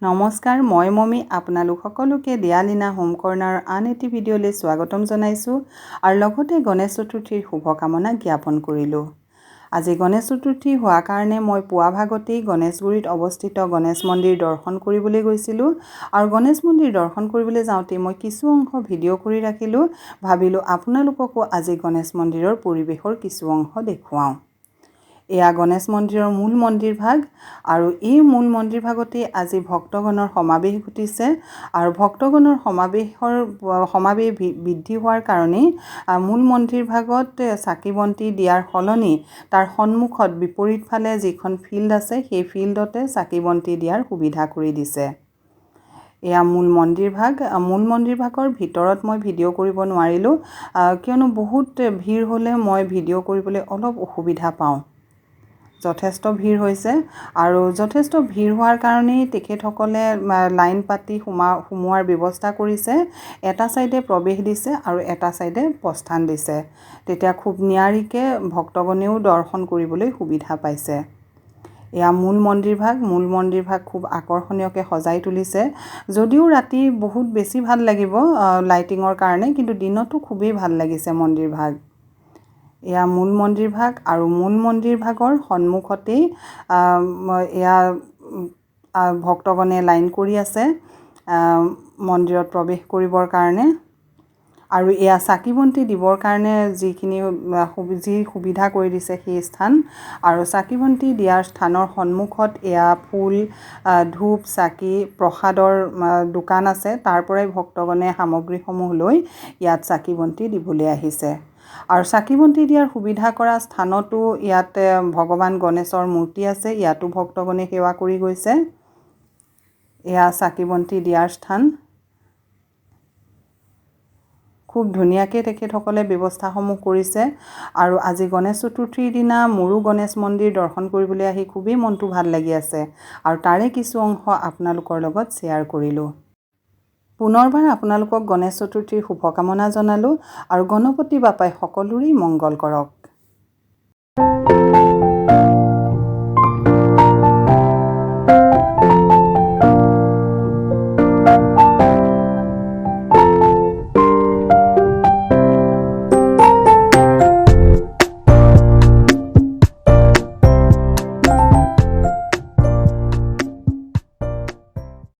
নমস্কাৰ, মই মমি আপোনালোক সকলোকে দিয়ালিনা হোম কৰ্ণাৰৰ আন এটি ভিডিঅ'লৈ স্বাগতম জনাইছোঁ আৰু লগতে গণেশ চতুৰ্থীৰ শুভকামনা জ্ঞাপন কৰিলোঁ। আজি গণেশ চতুৰ্থী হোৱাৰ কাৰণে মই পুৱা ভাগতেই গণেশগুৰিত অৱস্থিত গণেশ মন্দিৰ দৰ্শন কৰিবলৈ গৈছিলোঁ আৰু গণেশ মন্দিৰ দৰ্শন কৰিবলৈ যাওঁতে মই কিছু অংশ ভিডিঅ' কৰি ৰাখিলোঁ। ভাবিলোঁ, আপোনালোককো আজি গণেশ মন্দিৰৰ পৰিৱেশৰ কিছু অংশ দেখুৱাওঁ। এয়া গণেশ মন্দিৰৰ মূল মন্দিৰ ভাগ আৰু এই মূল মন্দিৰ ভাগতেই আজি ভক্তগণৰ সমাৱেশ ঘটিছে আৰু ভক্তগণৰ সমাৱেশ বৃদ্ধি হোৱাৰ কাৰণেই মূল মন্দিৰ ভাগত চাকি বন্তি দিয়াৰ সলনি তাৰ সন্মুখত বিপৰীত ফালে যিখন ফিল্ড আছে, সেই ফিল্ডতে চাকি বন্তি দিয়াৰ সুবিধা কৰি দিছে। এয়া মূল মন্দিৰ ভাগ। মূল মন্দিৰ ভাগৰ ভিতৰত মই ভিডিঅ' কৰিব নোৱাৰিলোঁ, কিয়নো বহুত ভিৰ হ'লে মই ভিডিঅ' কৰিবলৈ অলপ অসুবিধা পাওঁ। যথেষ্ট ভিৰ হৈছে আৰু যথেষ্ট ভিৰ হোৱাৰ কাৰণেই তেখেতসকলে লাইন পাতি সোমোৱাৰ ব্যৱস্থা কৰিছে। এটা ছাইডে প্ৰৱেশ দিছে আৰু এটা ছাইডে প্ৰস্থান দিছে। তেতিয়া খুব নিয়াৰিকৈ ভক্তগণেও দৰ্শন কৰিবলৈ সুবিধা পাইছে। এয়া মূল মন্দিৰ ভাগ। মূল মন্দিৰ ভাগ খুব আকৰ্ষণীয়কৈ সজাই তুলিছে যদিও ৰাতি বহুত বেছি ভাল লাগিব লাইটিঙৰ কাৰণে, কিন্তু দিনতো খুবেই ভাল লাগিছে মন্দিৰ ভাগ। এয়া মূল মন্দিৰ ভাগ আৰু মূল মন্দিৰ ভাগৰ সন্মুখতেই এয়া ভক্তগণে লাইন কৰি আছে মন্দিৰত প্ৰৱেশ কৰিবৰ কাৰণে আৰু এয়া চাকি বন্তি দিবৰ কাৰণে যি সুবিধা কৰি দিছে সেই স্থান। আৰু চাকি বন্তি দিয়াৰ স্থানৰ সন্মুখত এয়া ফুল, ধূপ, চাকি, প্ৰসাদৰ দোকান আছে। তাৰ পৰাই ভক্তগণে সামগ্ৰীসমূহ লৈ ইয়াত চাকি বন্তি দিবলৈ আহিছে। আৰু চাকি বন্তি দিয়াৰ সুবিধা কৰা স্থানতো ইয়াত ভগৱান গণেশৰ মূৰ্তি আছে, ইয়াতো ভক্তগণে সেৱা কৰি গৈছে। এয়া চাকি বন্তি দিয়াৰ স্থান। খুব ধুনীয়াকৈ তেখেতসকলে ব্যৱস্থাসমূহ কৰিছে আৰু আজি গণেশ চতুৰ্থীৰ দিনা মোৰো গণেশ মন্দিৰ দৰ্শন কৰিবলৈ আহি খুবেই মনটো ভাল লাগি আছে আৰু তাৰে কিছু অংশ আপোনালোকৰ লগত শ্বেয়াৰ কৰিলোঁ। পুনৰবাৰ আপোনালোকক গণেশ চতুৰ্থীৰ শুভকামনা জনালোঁ আৰু গণপতি বাপাই সকলোৰেই মংগল কৰক।